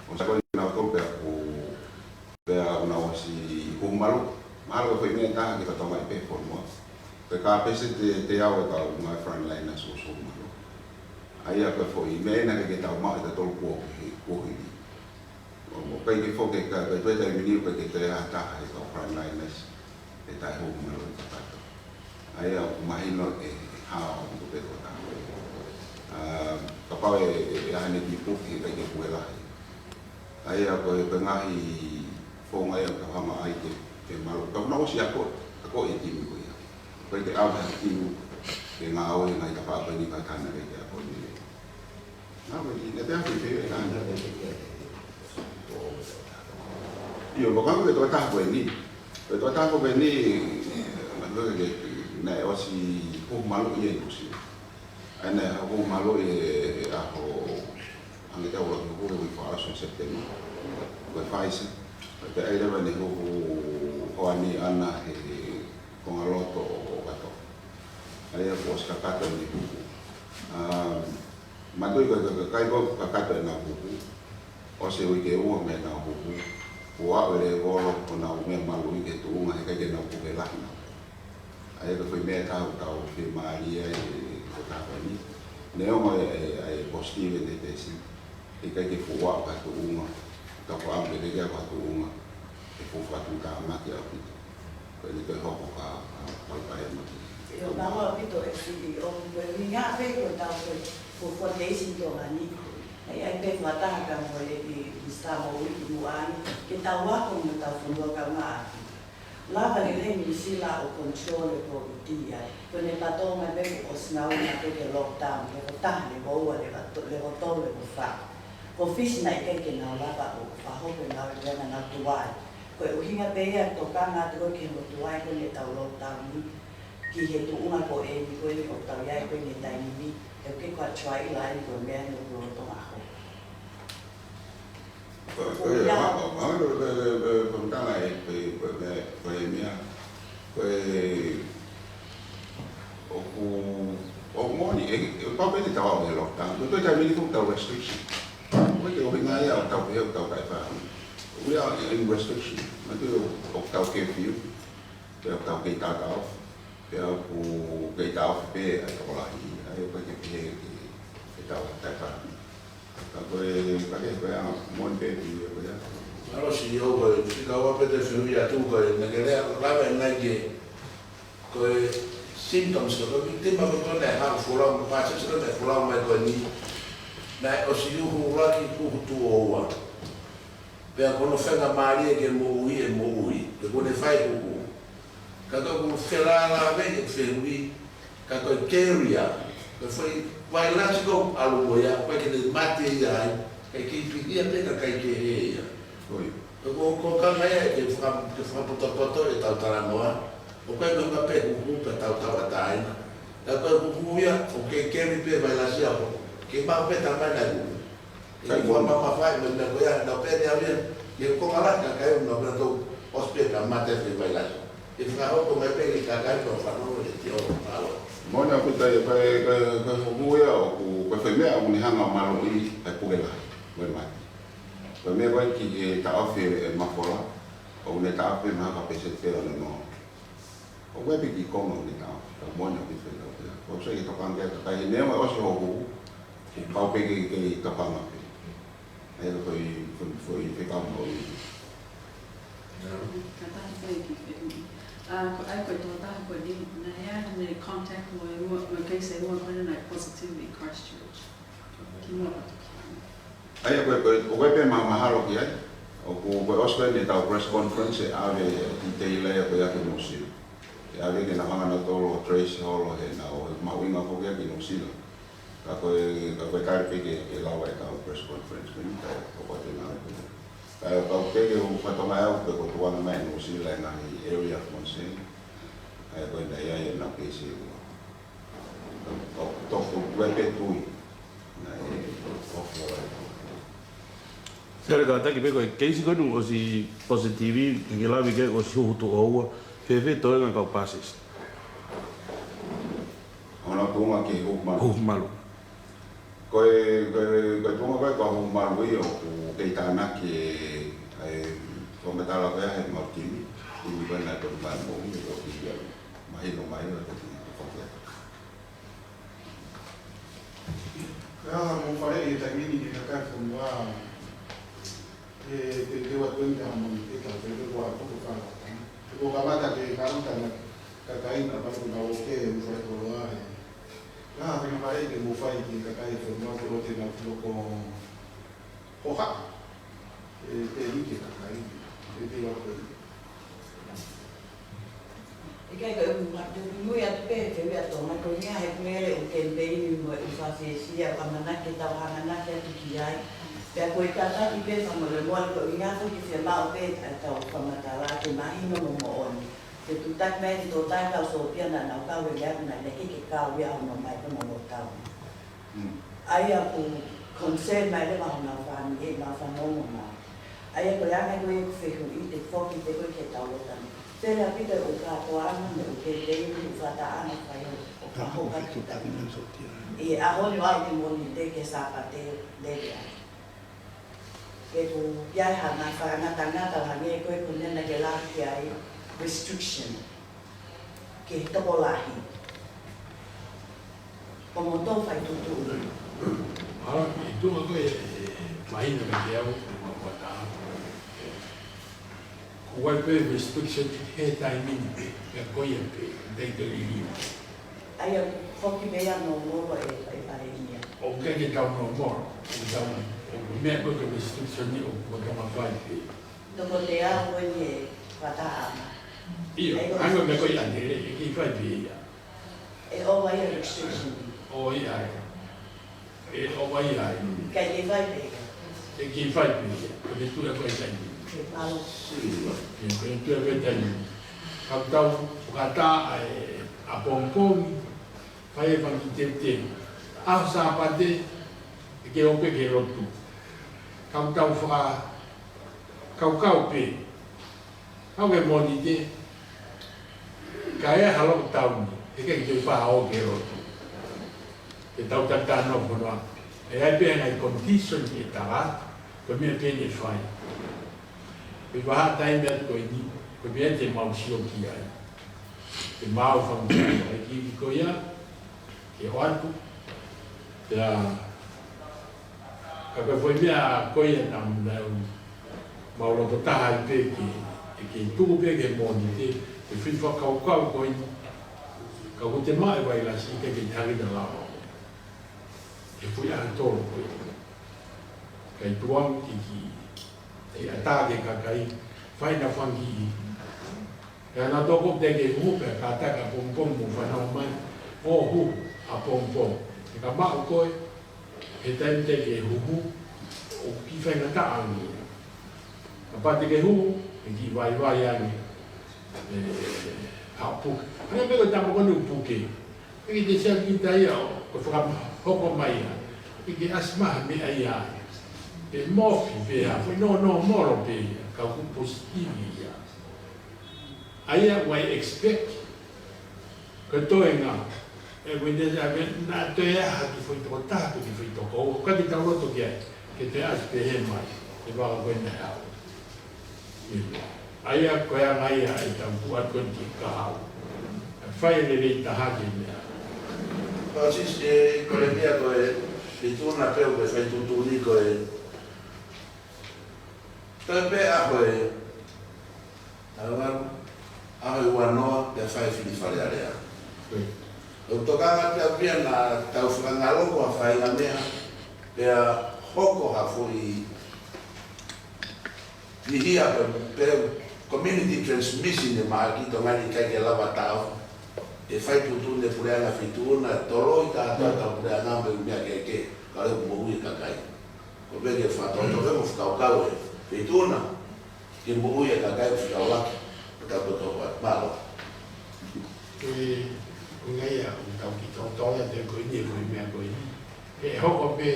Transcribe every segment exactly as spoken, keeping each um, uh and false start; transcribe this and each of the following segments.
ʻOsi ko ē naʻa nau tō pea ʻoku, pea ʻoku nau ʻosi huhu maluʻi. Mahalo ko e meʻa ʻe taha ke fakatokangaʻi pē fono. Ko e kapasiti ʻe teau ʻo e kau ngāue frontliners ʻoku huhu maluʻi. ʻA ia ko e foʻi meʻa ʻena ke, ke tau maʻu ʻe tautolu kuo hili, kuo hili. ʻO, ʻoku ʻikai ke foki ka, ka toe taimi ni ʻoku ʻikai ke toe ʻi ai ha taha ʻi he kau frontliners ʻe taʻehuhu maluʻi kakato. ʻA ia ʻoku mahino ʻe, ʻe hao ʻaupito pē ko e taha. ʻA, kapau ʻe, ʻe, ʻe ʻi ai haʻane kiʻi puke ʻikai ke puke lahi. ʻA ia ko e, ko e ngaahi founga ia ʻoku tau hanga ai ke, ke malu. Ka ʻoku nau ʻosi ako, ako e timi ko ia. ʻOku ʻikai ke ʻave ha timi ke ngāue he ngaahi tafaʻaki ko eni ka tana ke, ke ako ni. Nā, ko eni, naʻe pehē ʻe he fefine ʻe taha. ʻIo, ko e kau ko e tokotaha ko eni. Ko e tokotaha ko eni, naʻe, naʻe ʻosi huhu maluʻi ʻi Nuʻusila. ʻA ia naʻe huhu maluʻi he, he ʻaho, hangē ko e ʻuluaki huhu he uike fakaʻosi ʻo Sepitema. Ko e Pfizer. Pea ʻi ai leva ʻene huhu hoani ʻana he, he konga loto ʻo, ʻo ʻOkatopa. ʻA ia kuo ʻosi kakato ʻene huhu. Um, Mātuʻaki ko e, ko e, ko e kakai ko ē kakato ʻenau huhu. ʻOsi e uike ʻe ua mei heʻenau huhu. Kuo aʻu e lēvolo ʻo honau meʻa maluʻi ki he tuʻunga he ʻikai ke nau puke lahi nautolu. ʻA ia ko e foʻi meʻa ʻe taha ʻoku tau fiemālie ai he, he tafaʻaki ni. Neongo e, e, e positive ʻene tesi, he ʻikai ke fuʻu aʻu ki ha tuʻunga. Tau fakaʻamu ke ʻikai ke aʻu ki ha tuʻunga ʻe fuʻu fakatuʻutāmaki ʻaupito. Ko eni ko e hoko ka, ka, ka, ka e maki. ʻIo, mālō ʻaupito e C E O, ko e ʻuhinga pē ko ʻetau ko e, ko e foundation ko eni. ʻA ia ʻai pē fakataha ka mo e, e, e Mister Moʻui ki muʻa ni, ke tau ako mo ʻetau fonua kaungāʻapi. Lava lelei Nuʻusila ʻo control e COVID ia. Ko ʻene patō mai pē kuo ʻosi ngāue mai pē ki he lockdown, level taha, level ua, level to-, level tolu, level fā. Ko Fisi naʻe ʻikai ke nau lava ʻo fakahoko e ngāue pea naʻa nau tuai. Ko e ʻuhinga pē ia ʻoku tokanga atu ko ē ki he motuʻa ko eni ʻetau lockdown ni, ki he tuʻunga ko eni ko eni ʻoku tau ʻi ai ko eni he taimi ni, he ʻoku ʻikai ko ha try line ko e meʻa ni ʻoku lolotonga hoko. Ko, ko, ʻIo. ʻa, ʻa, ʻa, ko, ko, ko, ko, ko, ko, ko, ko, ko, ko, ko, ko, ko, ko, ʻoku, ʻoku moʻoni, ʻe, ʻe, pau pē ke tau aʻu ki he lockdown. Ko e taimi ni ʻoku tau restriction. Ko e ʻuhinga ia ʻoku tau pehē ʻoku tau taʻefā. We are in restriction. Mātuʻaki ʻoku tau curfew. Pea ʻoku tau kei taʻofi. Pea ʻoku kei taʻofi pē ʻa e tokolahi. ʻA ia ʻoku ʻikai ke pehē ke, ke tau taʻefā. Ka ko e, ka ke, ko e anga, moʻoni pē ʻi he ko ia. Mālō C E O, ko e fika ua pē te u fehuʻi atu, ko e naʻa ke lea, lava ʻe Nike, ko e symptoms, ko e victim, ko e naʻe haʻu folau, ko e pasese naʻe folau mai ko eni. Naʻe ʻosi huhu ʻuluaki, huhu tuʻo ua. Pea ko hono faingamālie ke moʻui ʻe moʻui, he kuo ne fai huhu. Ka ko e felālāveʻi e fehuʻi, ka ko e carrier, ko e foʻi vailasi ko ē ʻoku ʻalu mo ia, ʻoku ʻikai ke ne mate ia ai, kae kei pihia pē kakai kehe ia. ʻIo. Ko, ko, ko e konga ia ke faka-, ke fakapotopoto ʻetau talanoa, ʻoku ʻikai ko e ngaahi pē huhu pē tau tauʻatāina. Ka ko e huhu ia, ʻoku kei carry pē vailasi ia ʻo, ke maʻu pē tamai na huhu. Kai ʻIkai mono. Mamafa mai meʻa ko ia, nau pehē ʻe au ia, ʻi he konga lahi kakai ʻoku nau pehē ʻoku ʻosi pē ka mate he vailasi. ʻE fakahoko mai pē ki he kakai ʻoku fanongo he tiō ʻo talo. Moʻoni ʻaupito ia, ko e, ko e, ko e huhu ia ʻoku, ko e foʻi meʻa ʻoku ne hanga ʻo maluʻi e puke lahi, mo e mate. Ko e meʻa ko ē ki he taʻofi e mafola, ʻoku ne taʻofi mahalo ka peseti ʻe ono noa. ʻOku ʻi ai pē kiʻi konga ʻoku ne taʻofi, ka moʻoni ʻaupito ia. ʻOku sai ke tokanga ki ai e kakai he meʻa ʻoku ʻosi hono huhu, ʻoku pau pē ke, ke tokanga pē. ʻA ia ko e foʻi, foʻi, foʻi fekau maʻu. Ka taha foʻi kiʻi fehuʻi. ʻA, ko, ʻa ia ko e tokotaha ko eni, naʻe ʻi ai haʻane contact mo e ua, mo e case ʻe ua ko ena naʻe positive ʻi Christchurch. Kimuʻa ʻo Patukiani. ʻA ia ko e, ko e, ko e pē ma-, mahalo ki ai. ʻOku, ko e ʻosi ko eni ʻetau press conference ʻe ʻave e detail ia ko ia ki Nuʻusila. ʻE ʻave ke nau hanga nautolu ʻo trace holo he nau, he mahuʻinga foki ia ki Nuʻusila. Ka ko e, ka ko e tali pē ke, ke lava ʻetau press conference ko eni, kae hoko atu e ngāue ko ia. Kae pau pē ke u fatongia au pe ko e tuʻunga mai Nuʻusila e ngaahi area of concern. ʻA ia ko e naʻe ʻi ai ʻenau case ʻe ua. Ka, ka tofu ʻoku ʻi ai pē tui. Naʻe ʻoku ʻi ai. Sere, kātaki pē ko e case ko eni ʻosi positive, ke lave ki ai ʻosi huhu tuʻo ua, fēfē toenga kau pasese? Hono tuʻunga ki he huhu malu. Huhu malu. Ko e Ko e, ko e tuʻunga ko ē ko ē ʻoku ou malu ai ʻoku kei tānaki ʻa e fakamatala ko ē ʻa e mautimi, ʻi he meʻa ko ē naʻe toki mai mo ia ʻoku kei mahino mai ʻa e toki fakea. Ka mou faleʻi e taimi ni ke kakai fonua, ʻe teuteu atu eni ke ʻaho Mōnite, teuteu atu ko e fā. Kuo kamata ke kalu tana kakai na patu na o ke u fai koloa he. Ka mou faleʻi ke mou fai ki he kakai fonua ke ʻoua te nau loko hohaʻa. ʻE, ʻe ʻi he kakai, ʻe te ʻi ʻapi. ʻIkai ko e ʻuhinga te u nui atu pē, te u ʻi atu mai ko e ʻuhinga he ʻoku meʻa ʻoku kemipeini mo e ʻū fakafiefia, ʻoku ʻamanaki ke tau hanganaki atu ki ai. Pea ko e kātaki pē fakamolemole ko e ʻuhinga ko e fiemaʻu pē ʻa e tau fakamatala ke mahino mo moʻoni. Ke tuʻutaki mai ki he tō tai kau sōpia naʻa nau kau he meʻa naʻe ʻikai ke kau ia hono mai ko hono tau. ʻA ia ʻoku concern mai leva honau fāmili, ʻenau fanongo mai. ʻA ia ko e anga ko ē ʻeku fehuʻi, ʻe foki pē ko ē ki he tau lota ni. Tele ʻaupito ʻeku kātoanga mo ʻeku kemipeini ʻoku fakaʻamu fai ʻo, ʻo fakahoka ki he tau. ʻI he ʻaho ni ʻoku ʻi ai e Mōnite ki he Sāpate lele ai. He ʻoku ʻi ai ha ngaahi fakangatangata hangē ko e ʻoku ne na ke laki ai restriction ki he tokolahi. Ko moutolu fai tuʻutuʻuni. ʻA, ʻi he tuʻunga ko ē, ʻe, mahino mai kiate au, ʻe maʻu ʻa e taha. Ko e ʻai pē restriction he taimi ni pē, pea ko ia pē, dai te liliu. ʻA ia, foki pē ia no molo e, e Palēmia. ʻOku ʻikai ke tau no molo, ʻoku tau, ʻoku meʻa ko e restriction ni ʻoku tau fai pē. Toko te au ko eni e fakaʻamu. ʻIo, ʻa ia ko e meʻa ko ia ʻange, ʻe kei fai pē ia. ʻE ʻova ia restriction. ʻO ia ai. ʻE ʻova ia ai. Kae kei fai pē ia. ʻE kei fai pē ia. Ko e tuʻu ʻa e taimi. Ke palo. ʻIo, ko e tuʻu ʻa e taimi. Ka tau, ʻo ka tā ʻa e ʻapongipongi, fai e fanga kiʻi teuteu. ʻAho Sāpate, ʻe kei ō pē ki he lotu. Ka tau fakakaukau pē. Kau ki he Mōnite, ka ʻi ai ha lockdown, ʻe ʻikai ke toe faʻa ō ki he lotu. Ke tau tatano kono. ʻE ʻi ai pē ngaahi condition ʻe tala, ko e meʻa pē ʻe fai. Pea ʻi he vahaʻa taimi atu ko eni, ko e meʻa te mau sio ki ai. Ke mau fakaʻamu ʻa e kiʻi ko ia, ke ʻoatu. Pea, ka ko e foʻi meʻa ko ia naʻa mau, mau loto taha ai pē ke, ʻe kei tuku pē ki he Mōnite, ke fai fakakaukau ko eni, ka ko e te maʻu e vailasi ʻikai ke te hanga ʻo lava. Ke fui ʻa tolo ko ia. Kae tuʻu ange ki he, ʻe ʻatā ki he kakai, fai na fangi. Pea na toko te ke huhu pē kātaki ʻapongipongi mo fanongo mai. ʻO huhu ʻapongipongi. He ka maʻu koe, he taimi te ke huhu, ʻoku kiʻi faingataʻa ange. Kapau te ke huhu, ʻe kiʻi vaivai ange. ʻE, ha puke. Hangē pē ko e tama ko eni ʻoku puke. ʻIkai te sio kita ia ʻo, ko e fakahoko mai ia. ʻIkai ke ʻasi mai ha meʻa ia. ʻE mofi pē ia, ko e no, no molo pē ia, ka ʻoku positivi ia. ʻA ia ʻoku ʻi ai e expect, ko e toenga, ʻe, ko e te, ʻa, me, naʻa toe ʻi ai ha kiʻi foʻi toko taha, ko e kiʻi foʻi toko ua, ka ke tau loto ki ai, ke toe ʻasi pē he mai, ʻe vaka ko ena ʻe au. ʻIo. ʻA ia ko e anga ia ʻetau tuʻu atu ki he kahaʻu. Fai lelei taha ki he meʻa. Ko e sisi, ʻe, ko e meʻa ko e, feituʻu na pē ʻoku fai tuʻutuʻuni ko e. Toe pē ʻaho ʻe, ʻaho ʻe, ʻaho ʻe ua noa, pea fai fili Fale Alea. ʻIo. ʻOku tokanga pē au pea naʻa tau fakangaloku ha faʻahinga meʻa, pea hoko ha foʻi Pihia pe, pe community transmission ʻe mahaki Tonga ni ʻikai ke lava tau. ʻE fai tuʻutuʻuni e puleʻanga feituʻu na, toloi kātoa ʻetau puleʻanga mo e meʻa kehekehe, ka ʻoku moʻui e kakai. Ko e pehē ke fakatoka mo fakakaukau e feituʻu na, ke moʻui e kakai ʻoku fekauʻaki, ʻo tau kotoa. Mālō. ʻE, ʻuhinga ia, ʻoku tau kiʻi tōtō ia te ko eni, ko e meʻa ko eni. ʻE hoko pē,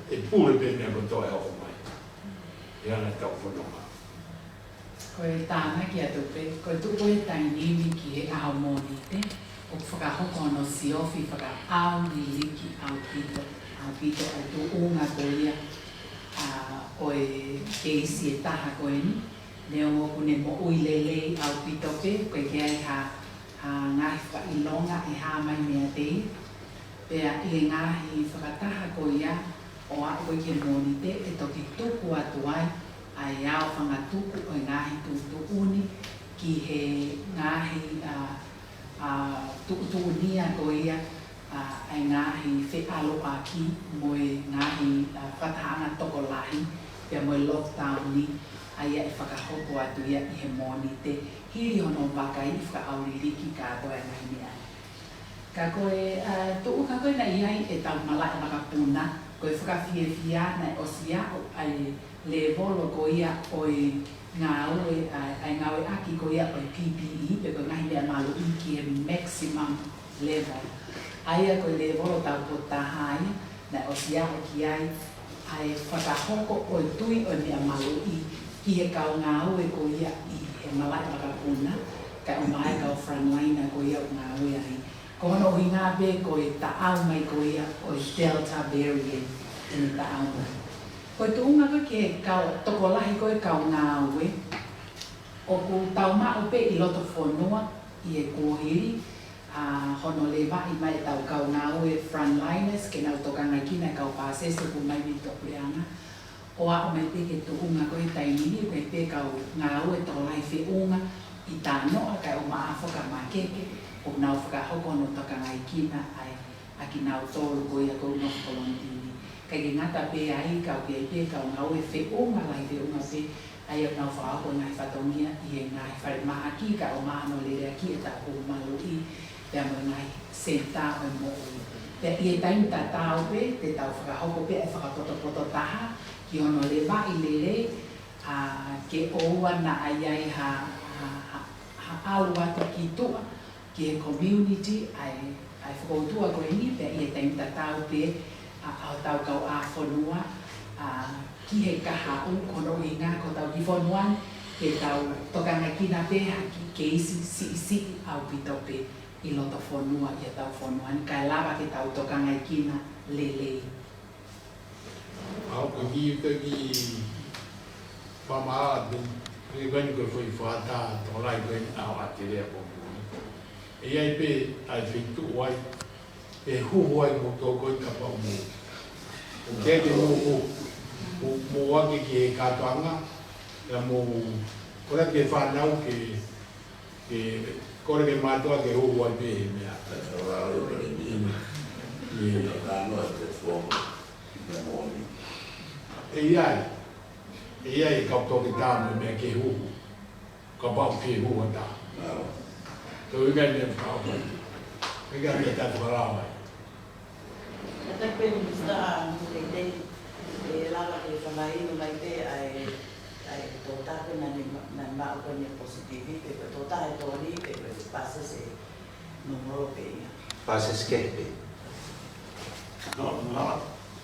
ʻe pule pē meʻa kotoa ʻe hoko mai. ʻE anga ʻetau fononga. Ko e tānaki atu pē, ko e tuʻu ko ē taimi ni ki he ʻaho Mōnite, ʻoku fakahoko hono siofi fakaʻauliliki ʻaupito. ʻaupito ʻa e tuʻunga ko ia, ʻa, ʻo e keisi ʻe taha ko eni, neongo ʻoku ne moʻui lelei ʻaupito pē, ʻoku ʻikai ke ʻi ai ha, ha ngaahi fakaʻilonga ʻe hā mai meiate ia. Pea ʻi he ngaahi fakataha ko ia ʻo aʻu ko ē ki he Mōnite, ʻe toki tuku atu ai ʻa e aofangatuku ʻo e ngaahi tuʻutuʻuni ki he ngaahi, ʻa, ʻa, tuʻutuʻunia ko ia, ʻa, ʻa e ngaahi feʻaluʻaki mo e ngaahi, ʻa, fakatahaʻanga tokolahi, pea mo e lockdown ni, ʻa ia ʻe fakahoko atu ia ʻi he Mōnite, hili hono vakaiʻi fakaʻauliliki kātoa e ngaahi meʻa. Ka ko e, ʻa, tuʻunga ko ē naʻe ʻi ai ʻetau malaʻe vakapuna, ko e fakafiefia naʻe ʻosi aʻu ʻa e lēvolo ko ia ʻo e ngāue, ʻa, ʻa e ngāueʻaki ko ia ʻo e P P E, pe ko e ngaahi meʻa maluʻi ki he maximum level. ʻA ia ko e lēvolo taupotu taha ia, naʻe ʻosi aʻu ki ai ʻa e fakahoko ʻo e tui ʻo e meʻa maluʻi ki he kau ngāue ko ia ʻi he malaʻe vakapuna, kae ʻumaʻā e kau frontliner ko ia ʻoku ngāue ai. Ko hono ʻuhinga pē ko e taʻau mai ko ia ʻo e Delta variant ʻene taʻau mai. Ko e tuʻunga ko ē ki he kau tokolahi ko ē kau ngāue, ʻoku tau maʻu pē ʻi loto fonua ʻi he kuohili, ʻa, hono levaʻi mai ʻetau kau ngāue frontliners ke nau tokangaekina e kau pāsese ʻoku ʻomai mei tuʻapuleʻanga. ʻO aʻu mai pē ki he tuʻunga ko ē he taimi ni, ʻoku ʻi ai pē kau ngāue tokolahi feʻunga ʻi Tānoʻa kae ʻumaʻā foki ʻa Makeke, ʻoku nau fakahoko hono tokangaekina ʻa e, ʻa kinautolu ko ia ʻoku nofo kolonitini. ʻIkai ke ngata pē ai, ka ʻoku ʻi ai pē kau ngāue feʻunga, lahi feʻunga pē, ʻa ia ʻoku nau fakahoko e ngaahi fatongia ʻi he ngaahi falemahaki kae ʻumaʻā hono leleakiʻi ʻetau houalotu maluʻi, pea mo e ngaahi senitā ʻo e moʻui. Pea ʻi he taimi tatau pē, te tau fakahoko pē ʻa e fakapotopoto taha ki hono levaʻi lelei, ʻa, ke ʻoua naʻa ʻi ai ha, ha, ha, ha ʻalu atu ki tuʻa, ki he community, ʻa e, ʻa e fokoutua ko eni, pea ʻi he taimi tatau pē, ʻa, ʻa hotau kauʻāfonua, ʻa, ki he kahaʻu, ko hono ʻuhinga ko hotau kiʻi fonua ni, ke tau tokangaekina pē ha kiʻi keisi siʻisiʻi ʻaupito pē ʻi loto fonua, ʻi hotau fonua ni, kae lava ke tau tokangaekina lelei. ʻA, ʻoku ou kiʻi, kiʻi fakamaʻa atu, ʻi he ko eni ko e foʻi fakataha tokolahi ko eni ʻa ʻAotelea ko eni. ʻE ʻi ai pē ʻa e feituʻu ai, ʻe huhu ai mo toko i kapau mo. ʻOku ke ke mo, mo, mo, mo ake ki he kātoanga, ia mo, ko e ke fānau ke, ke, ko e ke mātuʻa ke huhu ai pē he meʻa. Ka tau rau e pere ni. Ē. Ka tau noa te fōma, ki te mōni. ʻE ʻi ai, ʻe ʻi ai e kau toketā mo e meʻa ke huhu. Kapau ke huhu atu. Mālō. Ko e ʻuhinga ia e fakahoko. Ko e ʻuhinga ia e fakalao ai. Ka te pehē Minisitā Mōnite, ʻe lava ke fakahinohino mai pē ʻa e, ʻa e tōtā ko ē naʻa ne ma-, naʻa ne maʻu ko eni positive, pe ko e tōtā ʻe tolu, pe ko e pāsese nongo pē ia. Pāsese kehe pē. No, no.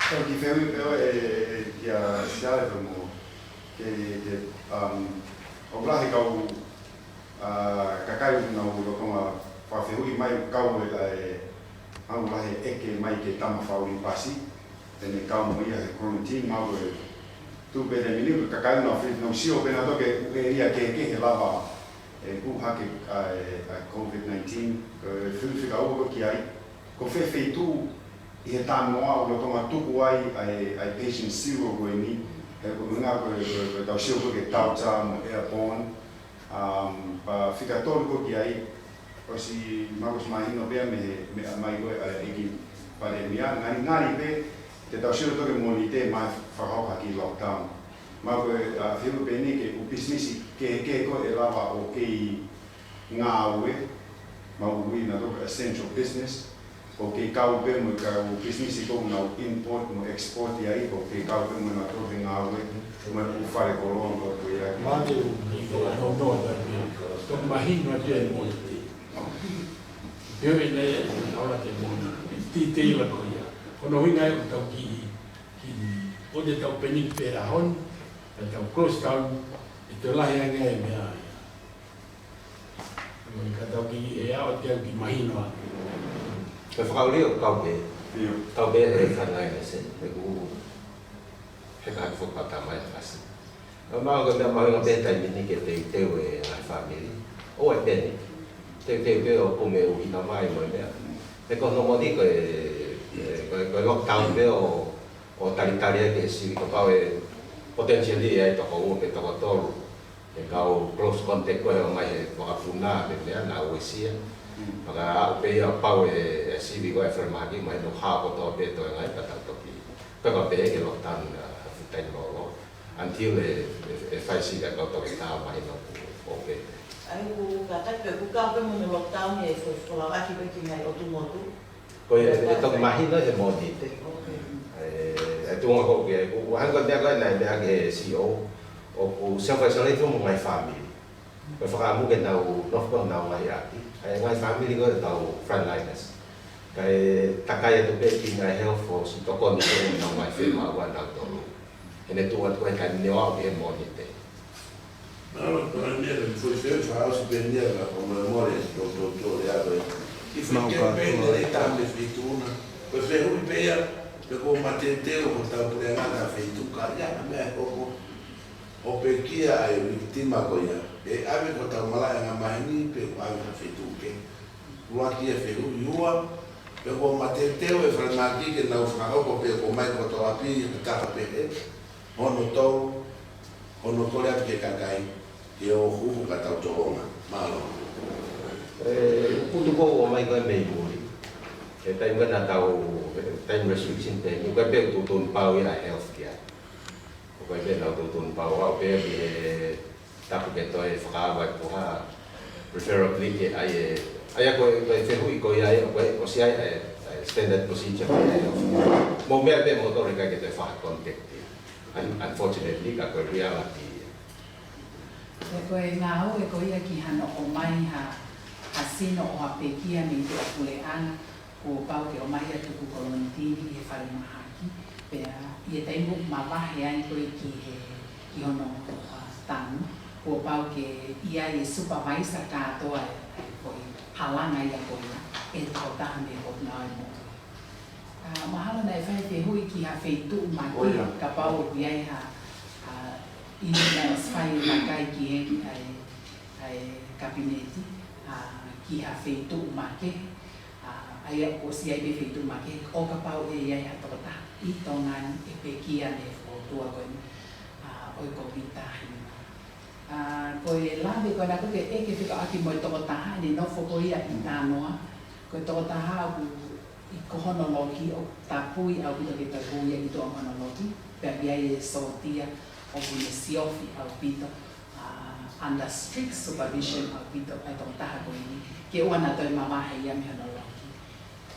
Tau kiʻi fehuʻi pē ʻe, ʻe, ʻe, kia Siale pē mo ke, ke, um, ʻoku lahi e kau, ʻa, kakai ʻoku nau lolotonga fakafehuʻi mai ʻoku kau e, ʻa e, ʻoku lahi e ʻeke mai ki he tama fakaʻuli pasi, te ne kau mo ia he quarantine, mahalo ko e tuʻu pē he taimi ni, ko e kakai ʻoku nau fe-, nau sio pē nautolu ki he ʻū ʻēlia kehekehe lava ʻe tuʻu hake ʻa e, ʻa e COVID nineteen, ʻe, fehuʻi fika ua ko ē ki ai, ko fē feituʻu ʻi he Tānoʻa ʻoku lolotonga tuku ai ʻa e, ʻa e patient zero ko eni, he ko e ʻuhinga ko e, ko e, ko e tau sio ko ē ki he Delta mo e airborne, um, pea fika tolu ko ē ki ai, ʻosi mahalo ʻosi mahino pē ia mei he, mei he ʻomai ko ē ʻa e ʻEiki Palēmia, ngalingali pē, te tau sio atu ki he Mōnite mai fakahoko ha kiʻi lockdown. Mahalo ko e, ʻa, fehuʻi pē eni ki he ʻū pisinisi kehekehe ko ē ʻe lava ʻo kei ngāue, mahalo ʻoku ui nautolu ko e essential business, ʻoku kei kau pē mo e kau pisinisi ko ē ʻoku nau import mo export ai, ʻoku kei kau pē mo nautolu he ngāue, mo e ʻū fale koloa ko ē ʻoku ʻi ai. Mate u, i ko e no no, toki mahino atu e mo. Pea ʻi heʻene, ʻalu atu e mo, titei la ko ia. Ko hono ʻuhinga ia ʻoku tau kiʻi, kiʻi, ʻoua te tau panic pē he ʻaho ni, ʻe tau close down, ʻe toe lahi ange e meʻa ia. Mo e ka tau kiʻi, ʻe ʻalu atu ke kiʻi mahino atu. Ko e fakaʻuli ʻoku kau pē. Kau pē he frontline ese, he ʻoku heka hake foki pea tā mai ʻa e fasi. ʻOku mau ko e meʻa mahuʻinga pē he taimi ni ke teuteu e ngaahi fāmili. ʻOua ʻe panic. Teuteu pē ʻo kumi e ʻuhinga mai mo e meʻa. He ko hono moʻoni ko e, e, ko e, ko e lockdown pē ʻo, ʻo talitali ai ke sivi kapau ʻe potentially ʻi ai e toko ua pe toko tolu. He kau close contact ko ē ʻomai he vakapuna pe meʻa naʻa uesia. Pea ka aʻu pē ia pau e, e sivi ko e falemahaki mai no hao kotoa pē toenga ai ka tau toki. Pea ka pehē ke lockdown, ʻa, full time lolo. Until e, e, e fai sivi ʻa e kau toketā mai no ku, ʻoku pē. ʻA ia ʻoku kātaki pē, ʻoku kau pē mo e lockdown e fo-, folau ʻaki pē ki he ngaahi ʻotu motu. Ko e, e toki mahino he Mōnite. ʻE, e tuʻunga ko ē, ʻoku ʻuhinga ko e meʻa ko ē naʻe meʻa ki he C E O, ʻoku self-isolate mo e ngaahi fāmili. Ko e fakaʻamu ke nau nofo ko ē ʻenau ngaahi ʻapi. ʻA e ngaahi fāmili ko ē ʻetau frontliners. Kae takai atu pē ki he ngaahi health force ʻo tokoni ko ē ʻenau ngaahi fiemaʻu ʻanautolu. He naʻe tuʻu atu ko ē he taimi ni ʻo aʻu ki he Mōnite. Mālō, Palēmia, ka ko e fē fakaʻosi pē ia ka ko e molemole, tō, tō, tō, lea ko ē. ʻI he fai ke pē ne le tā me feituʻu na. Ko e fehuʻi pē ia, pe ko e mateuteu hotau puleʻanga ki ha feituʻu ka ia, ka meʻa ko ē. ʻO pekia ʻa e uikitima ko ia. ʻE ʻave ko hotau malaʻe angamaheni, pe ko e ʻave ki ha feituʻu kehe. ʻUluaki e fehuʻi. Ua, pe ko e mateuteu e falemahaki ke nau fakahoko pe ko e ō mai ki hotau ʻapi, ha taha pehē. Hono tolu, hono kole atu ki he kakai, ke ō hū ka tau tolonga. Mālō. ʻE, putu ko ē ʻomai ko ē mei muli. He taimi ko ē naʻa tau, he taimi restriction pē, ʻoku ʻikai pē tuʻutuʻuni pau ia ʻa e health ki ai. ʻOku ʻikai pē naʻa tuʻutuʻuni pau au pē ki he tapu ke toe fakaava e puha, preferably ke ʻai e, ʻa ia ko e, ko e fehuʻi ko ia ʻoku ʻosi ʻai e, e standard procedure ko ia. Mou meʻa pē moutolu ʻikai ke toe fai contact ia. Un-, unfortunately, ka ko e reality ia. Pea ko e ngāue ko ia ki hano ʻomai ha, ha sino ʻo ha pekia mei tuʻapuleʻanga, kuo pau ke ʻomai ʻo tuku kolonitini ʻi he falemahaki, pea ʻi he taimi ʻoku mavahe ai ko ē ki he, ki hono, ʻa, tanu, kuo pau ke ʻi ai e supervisor kātoa e, e ko e halanga ia ko ia, ʻe tokotaha mei he Potungāue Moʻui. ʻA, mahalo naʻe fai fehuʻi ki ha feituʻu makehe, kapau ʻoku ʻi ai ha, ʻa, ʻi he naʻe ʻosi fai e vakai ki he, ʻa e, ʻa e kapineti, ʻa, ki ha feituʻu makehe, ʻa, ʻa ia ʻoku ʻosi ʻi ai pē feituʻu makehe, ʻo kapau ʻe ʻi ai ha tokotaha ʻi Tonga ni ʻe pekia mei he fokoutua ko eni, ʻa, ʻo e Kōviti taha hiva. ʻA, ko e lave ko ena ko ē ke ʻeke fekauʻaki mo e tokotaha ʻene nofo ko ia ʻi Tānoa, ko e tokotaha ʻoku ʻi ko hono loki ʻoku tapui ʻaupito ke toe hū ia ki tuʻa mo hono loki, pea ʻi ai e sōtia ʻoku ne siofi ʻaupito, ʻa, under strict supervision ʻaupito ʻa e tokotaha ko eni, ke ʻoua naʻa toe mavahe ia mei hono loki.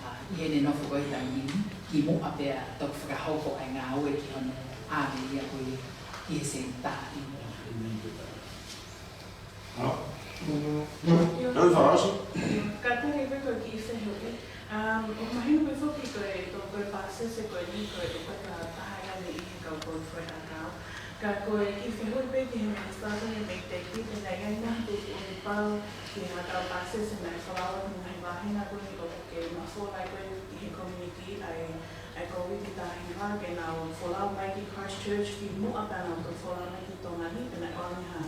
ʻA, ʻi heʻene nofo ko ē he taimi ni, kimuʻa pea toki fakahoko ʻa e ngāue ki hono ʻave ia ko ē ki he senitā ʻi Moʻunga. Halo? Halo, Faraosi? Kātaki pē ko e kiʻi fehuʻi. Um, ʻoku mahino pē foki ko e, ko e, ko e pāsese ko eni ko e ʻoku ʻikai ke taha ia mei he kau conference ʻakau. Ka ko e kiʻi fehuʻi pē ki he minisitā ko eni mei Teki, pe naʻe ʻi ai nai ha tuʻutuʻuni pau ki he ʻetau pāsese naʻe folau atu mei he ngaahi vāhenga ko eni ʻoku ke mafola ko ē ʻi he community ʻa e, ʻa e Kōviti taha hiva ke nau folau mai ki Christchurch kimuʻa pea nau toki folau mai ki Tonga ni, pe naʻe ʻi ai nai ha,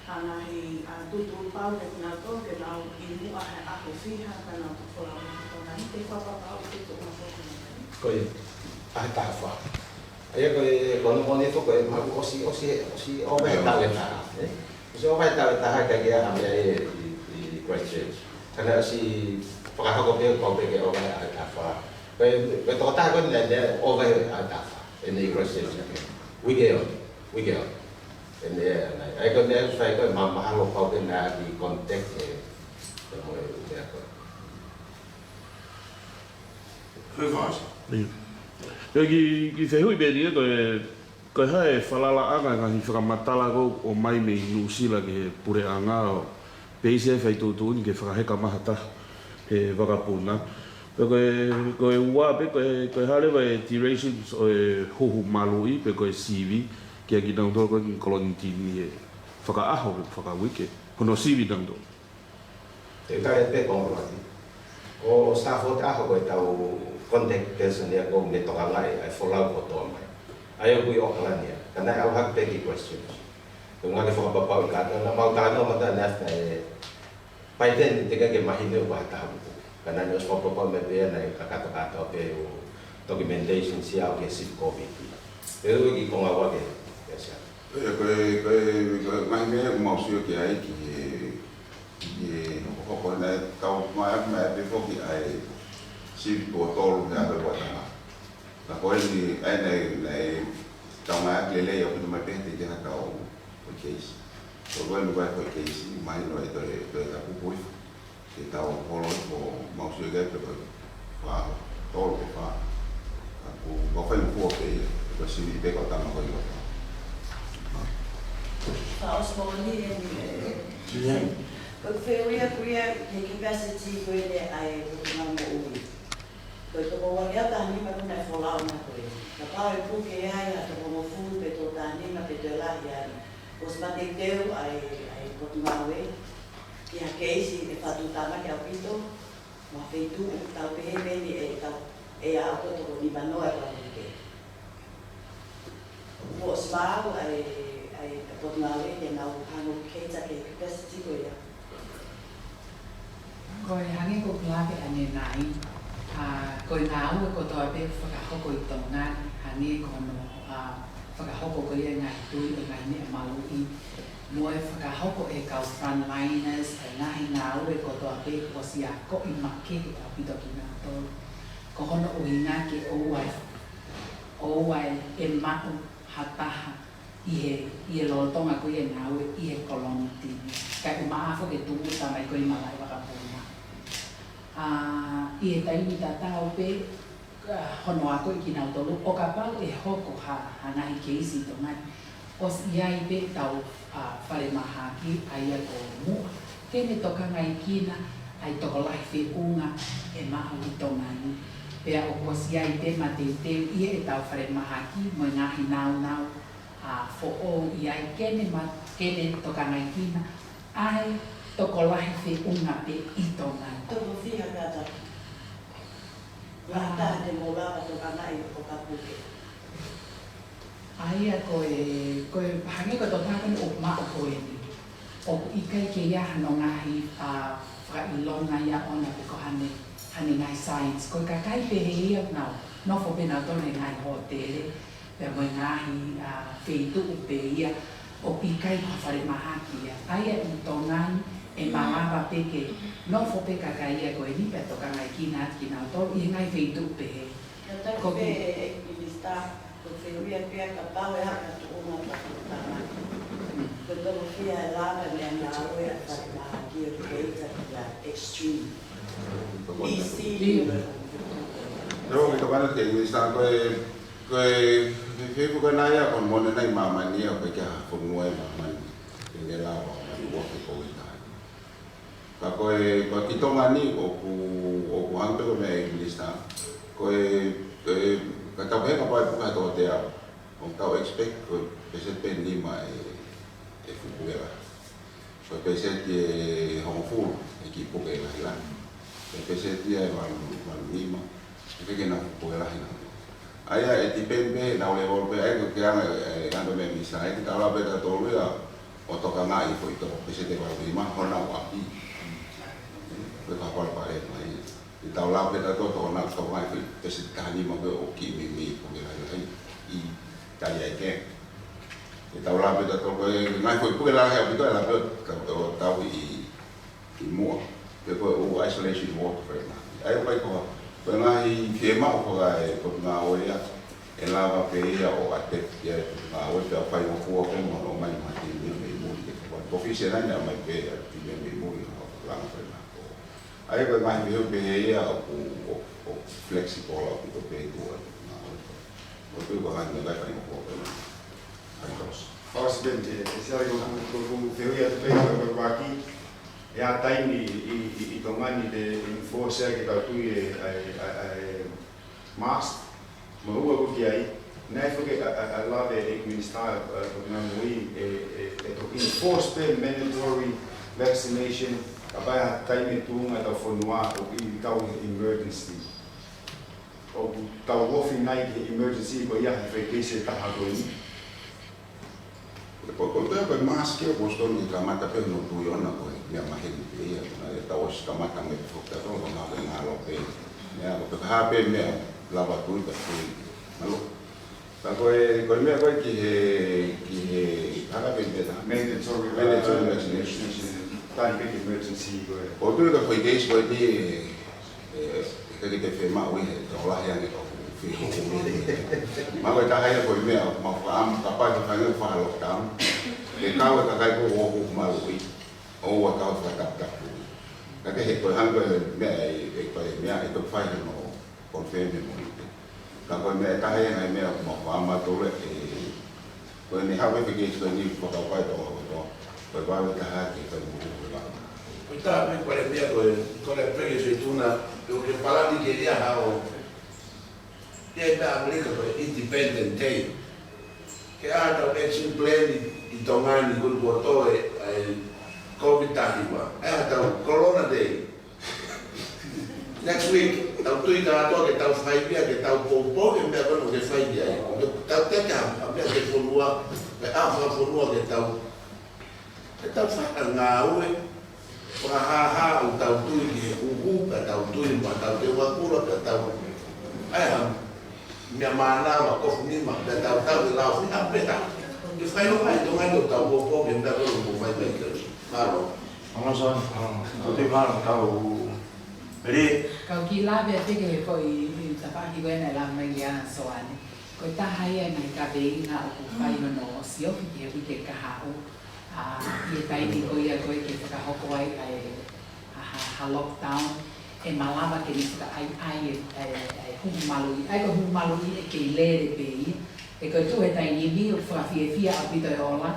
ha ngaahi, ʻa, tuʻutuʻuni pau kiate kinautolu ke nau ʻi muʻa he ʻaho fiha pea nau toki folau mai ki Tonga ni, ke fakapapauʻi ke tuʻu mafola ki Tonga ni. Ko ia, ʻaho taha fā. ʻA ia ko e, ko hono moʻoni foki ko e, mahalo ʻosi, ʻosi, ʻosi ʻova he taʻu ʻe taha, ē? ʻOsi ʻova he taʻu ʻe taha ka ʻikai ke ʻi ai ha meʻa ʻi, ʻi, ʻi Christchurch. Ka naʻe ʻosi fakahoko pē, pau pē ke ʻova he ʻaho taha fā. Ko e, ko e tokotaha ko eni naʻe, naʻe ʻova he ʻaho taha fā ʻene ʻi Christchurch. Uike ʻe ono, uike ʻe ono. ʻEne, ʻa ia ko e meʻa ʻoku fai ko ē ma-, mahalo pau pē naʻe ʻi contact ē, ē mo e meʻa ko ē. Ko e fasi. ʻIo. Ko e kiʻi, kiʻi fehuʻi pē eni ia, ko e, ko e hā e falalaʻanga e ngaahi fakamatala ko ē ʻomai mei Nuʻusila ki he puleʻanga ʻo peisi e fai tuʻutuʻuni ke fakaheka mai ha taha he vakapuna. Pea ko e, ko e ua pē, ko e, ko e hā leva e duration ʻo e huhu maluʻi, pe ko e sivi, kiate kinautolu ko ē ʻoku kolonitini he fakaʻaho, pe fakauike, hono sivi kinautolu. Te u tali pē ko ʻoku ʻi ai. Ko Stafford ʻaho ko ʻetau contact person ia ʻoku ne tokangaʻi ʻa e folau kotoa mai. ʻA ia ʻoku ʻi ʻAokalani ia. Ka naʻe ʻalu hake pē ki he questions. Ko e ngaahi fakapapau ka naʻa mau talanoa mai ʻanenai ē, by then, teʻeki ke mahino ʻoku ʻi ai ha taha ʻoku puke. Ka naʻe ʻosi fakapapau mai pē ia naʻe kakato kātoa pē ʻū documentation ia ʻo ki he chief committee. Pea ʻoku ʻikai ko e ngāue ke, ke sia. Ē, ko e, ko e, ko e ngaahi meʻa ʻoku mau sio ki ai ki he, ki he hokohoko naʻe tau mai atu mai pē foki ʻa e sivi kuo tolu he ʻaho ʻe ua taha. Ka ko eni, ʻa eni, naʻe tau mai ʻaki lelei ʻaupito mai pē te ke haka o ko e keisi. Ko e eni ko e ko e keisi, mahino ʻe toe, toe tapu pui. Ke tau holo ko mau sio ke pe ko e fā, tolu ko e fā. Ka ʻoku, ʻoku fai mo kua pē ia, ko e sivi pē ko e tama ko e ua. Fakaʻosi moʻoni eni, ē. Ko e fehuʻi ia ko ia ki he capacity ko eni ʻa e Potungāue Moʻui. Ko e toko uangeau taha nima ko ē naʻe folau mai ko ē. Kapau ʻe puke ai ha toko hongofulu pe toko taha nima pe toe lahi ange. Kuo ʻosi mateuteu ʻa e, ʻa e Potungāue ki ha keisi ʻe fakatamaki ʻaupito, mo ha feituʻu tau pehē pē eni ʻe tau, ʻe aʻu ko e toko nimanoa ʻe fakapuke. Kuo ʻosi maʻu ʻa e, ʻa e Potungāue ke nau hanga ʻo create ʻa e capacity ko ia. Ko e hangē ko ʻeku lave ʻanenai, ʻa, ko e ngāue kotoa pē ʻoku fakahoko ʻi Tonga ni, hangē ko hono, ʻa, fakahoko ko ia e ngaahi tui ʻo e ngaahi meʻa maluʻi, mo e fakahoko ʻe he kau frontliners ʻa e ngaahi ngāue kotoa pē kuo ʻosi akoʻi makehe ʻaupito kinautolu. Ko hono ʻuhinga ke ʻoua ʻe, ʻoua ʻe maʻu ha taha ʻi he, ʻi he lolotonga ko ia e ngāue ʻi he kolonitī ni. Kae ʻumaʻā foki e tūʻuta mai ko ia e malaʻe vakapuna. ʻA, ʻi he taimi tatau pē, ka hono akoʻi kinautolu, ʻo kapau ʻe hoko ha, ha ngaahi keisi ʻi Tonga ni, ʻosi ʻi ai pē ʻetau, ʻa, falemahaki, ʻa ia ko Muʻa, ke ne tokangaekina ʻa e tokolahi feʻunga ʻe maʻu ʻi Tonga ni. Pea ʻoku ʻosi ʻi ai pē mateuteu ʻi heʻetau falemahaki mo e ngaahi nāunau, ʻa, foʻou ʻi ai ke ne ma-, ke ne tokangaekina ʻa e tokolahi feʻunga pē ʻi Tonga ni. Toko fiha kātaki. Lahi taha te mou lava tokangaʻi ʻo ka puke. ʻA ia ko e, ko e hangē ko e tokanga ko eni ʻoku maʻu ko eni. ʻOku ʻikai ke ʻi ai hano ngaahi, ʻa, fakaʻilonga ia ʻona pe ko haʻane, haʻane ngaahi science. Ko e kakai pehē ia ʻoku nau nofo pē nautolu he ngaahi hōtele, pea mo e ngaahi, ʻa, feituʻu pē ia ʻoku ʻikai ha falemahaki ia. ʻA ia ʻi Tonga ni ʻe malava pē ke nofo pē kakai ia ko eni pea tokangaekina atu kinautolu ʻi he ngaahi feituʻu pehē. Ka taki ko pē e Minisitā, ko e fehuʻi ia pē kapau ʻe haka tuʻunga pa tuʻunga. Ko e toko fiha e lava meʻangāue ʻa e falemahaki ʻo create ʻa e extreme. ʻIsi. Nō, ke kapana ke Minisitā ko e, ko e, ke, ke, ko e nai a ko e mone nai māmani a ko e kia fonua e māmani. Ke ne lava, māmani ua ke ko i tai. Ka ko e, ko e ki Tonga ni, ʻoku, ʻoku hangē pē ko e meʻa ʻa e Minisitā. Ko e, ko e, ka tau pehē kapau ʻe puke ha toko teau. ʻOku tau expect ko e peseti pē nima ʻe, ʻe fuʻu puke lahi. Ko e peseti ʻe hongofulu, ʻe kiʻi puke lahi lahi. Ko e peseti ia ʻe valu, valu nima. ʻIkai ke nau fuʻu puke lahi nau. ʻA ia, ʻe depend pē, nau level pē, ʻa ia ko e anga, ʻe, anga meʻa Minisitā, ʻe ke tau lava pē tautolu ia, ʻo tokangaʻi foʻi toko peseti ʻe valu nima, honau ʻapi. Ko e kapau pale mai. ʻE tau lava pē tautolu ʻo tokangaʻi, tokangaʻi foʻi peseti taha nima pē ʻo kiʻi meimei puke lahi lahi. ʻI tali ai ke. ʻE tau lava pē tautolu ko e, ngaahi foʻi puke lahi ʻaupito, ʻe lava pē ʻo tau, ʻo tau ʻi ʻi Muʻa, pe ko e ʻū isolation ward ko ena. ʻA ia ʻoku ʻikai ko ha, ko e ngaahi fiemaʻu ko ē ʻa e Potungāue ia, ʻe lava pē ia ʻo ʻateki ia ʻe he Potungāue, pea fai ʻo fua ko ē mo hono ʻomai mo ha timi ia mei muli, ke ko e ko e fisi ena naʻe ʻomai pē ʻa e timi ia mei muli, ʻo langa ko ena ko. ʻA ia ko e ngaahi fiemaʻu pē ia ʻoku, ʻo, ʻo flexible ʻaupito pē tuʻa ʻa e Potungāue. ʻO tuʻu ko e ngaahi meʻa fai ʻo fua ko ena. ʻA ia ko e. Fakaʻosi pē, ē, ʻe Siale ko, ko, ko, ko fehuʻi atu pē ko e, ko e vaki, ʻi ha taimi ʻi, ʻi, ʻi Tonga ni te enforce ʻaki e kau tui e, ʻa e, ʻa e, ʻa e mask, mo e ua ko ē ki ai, naʻe foki ʻa, ʻa, ʻa e lave ʻa e Minisitā, ʻa, ʻa, ʻa, mo e, ʻe, ʻe, ʻe toki enforce pē mandatory vaccination, kapau ʻi ha taimi ʻe tuʻunga ʻetau fonua ʻoku ʻi ai ʻetau emergency. ʻOku tau ofi nai ki he emergency ko ia he fai keisi ʻe taha ko eni? Ko, ko, ko e mask ia ʻoku ʻosi tonu ke kamata pē hono tui ʻona ko e meʻa maheni pē ia, naʻa tau ʻosi kamata mei he foʻi taʻu, ko e ngalo pē. Meʻa ko e hā pē meʻa lava tui ka tui. Mālō. Ka ko e, ko e meʻa ko ē ki he, ki he, haka pē pē tā. Mandatory, mandatory uh, vaccination. Tali pē ki he emergency ko ē. ʻOku ou tui ka ko e keisi ko eni, ē, ʻikai ke te fiemaʻu ia he tau lahi ange ka ʻoku fie hoko mai. Mahalo ko e taha ia ko e meʻa ʻoku mau fakaʻamu kapau ʻe fai ha lockdown. Ke kau e kakai ko ē ʻoku maluʻi, ʻoua ʻe kau fakataputapui. Ka ke he ko e hangē ko e meʻa ʻe, ʻe ko e meʻa ʻe toki fai hono confirm he Mōnite. Ka ko e meʻa ʻe taha ia e ngaahi meʻa ʻoku mau fakaʻamu atu ē, ko eni haʻu e fekesi ko eni fakaukai tō hoko tō. Ko e vave taha ke fai mo ko e vave. Ko e taha pē ko e meʻa ko e, ko e fekesi tuna, pe ʻoku ke palani ke ʻi ai haʻo, ʻi ai pē ʻAmelika ko e Independent Day. Ke ʻai haʻatau action plan ʻi, ʻi Tonga ni kuo tō e, ʻa e COVID taha hiva. ʻAi haʻatau Corona Day. Next week, tau tui kātoa ke tau fai pē ia, ke tau poupou ki he meʻa ko ē ʻoku ke fai pē ia. Tau teke ha, ha meʻa ki he fonua, pe ʻa e fakafonua ke tau, ke tau fai ha ngāue, fakahāhā ʻoku tau tui ki he huhu, pea tau tui mo tau teunga kula, pea tau ʻai ha meʻa mānava, kofu nima, pea tau tau ke lau, fai ha meʻa. Ke fai ʻo fai, Tonga ni ʻoku tau poupou ki he meʻa ko ē ʻoku fai mai ki ai. Mālō. Mālō Son, ʻa, ko te mālō tau. Mele. Kau kiʻi lave atu ki he foʻi tafaʻaki ko ē naʻe lave mai ʻia Soane. Ko e taha ia e ngaahi kaveinga ʻoku fai hono siofi ki he uike kahaʻu. ʻA, ʻi he taimi ko ia ko ē ke fakahoko ai ʻa e, ʻa, ha, ha lockdown, ʻe malava ke ne fakaʻaiʻai e, e, e huhu maluʻi. ʻA ia ko e huhu maluʻi ʻe kei lele pē ia. He ko e tuʻu he taimi ni ʻoku fakafiefia ʻaupito e ola,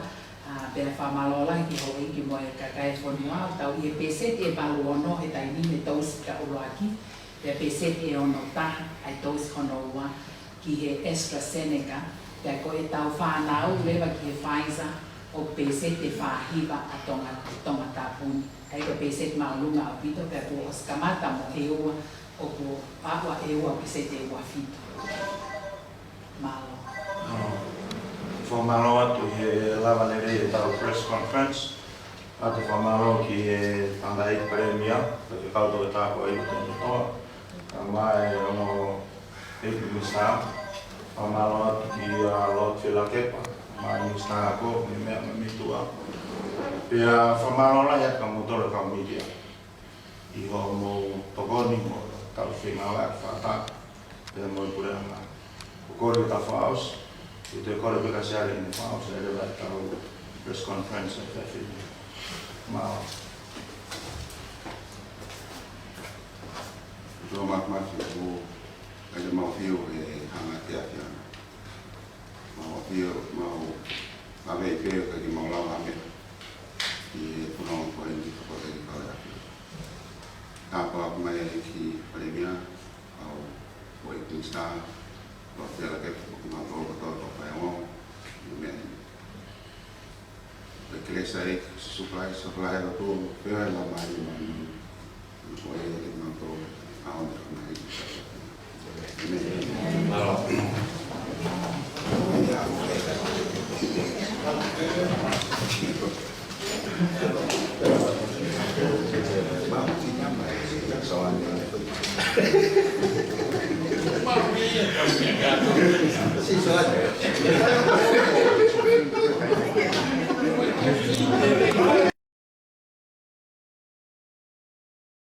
ʻa, pea fakamālō lahi ki he houʻeiki mo e kakai e fonua, ʻoku tau ʻi he pēseti ʻe valu ono he taimi ni he tousi fika ʻuluaki, pea pēseti ʻe ono taha ʻa e tousi hono ua ki he AstraZeneca, pea ko ʻetau fānau leva ki he Pfizer ʻoku pēseti ʻe fā hiva ʻa Tonga, Tongatapu ni. ʻA ia ko e pēseti māʻolunga ʻaupito, pea kuo ʻosi kamata mo ʻEua, ʻoku ʻaʻu ʻa ʻEua pēseti ʻe ua fitu. Mālō. Fakamālō atu he lava lelei ʻetau press conference. ʻOatu e fakamālō ki he Tangataʻeiki Palēmia, Faifekau Toketā Kuaiuta Toa, kae ʻumaʻā e ongo ʻEiki Minisitā. Fakamālō atu kia Lord Fielakepa, kae ʻumaʻā e Minisitā Ako, mo e meʻa mei tuʻa. Pea fakamālō lahi atu kia moutolu kau mītia ʻi hoʻomou tokoni mo tau fengāueʻaki fakataha pea mo e puleʻanga. Ko e kole ʻetau fakaʻosi, ʻe toe kole pē ka siale ʻene fakaʻosi, ʻe leva ʻetau press conference ʻa e efiafi ni. Mālō. Tō Maki Mafi, ʻoku ʻikai te mau fiu he hanga ʻe he ʻAfiona. Mau ʻafio, mau ʻave i pē ka ke mau lava ʻa e meʻa ʻi he fononga ko eni ka ko e kau ʻAfiona. Tāpuaki mai ki he Palēmia, ʻa e houʻeiki Minisitā, Lord Fielakepa, mo kimautolu kotoa ʻoku fai ongoongo ʻi he meʻa ni. Pea kelesi ʻa e ʻEiki, supply, supply ʻa e lotu, pea ʻe lama ai mai. Ko e ʻEiki kimautolu, ʻa e ʻOtua mai.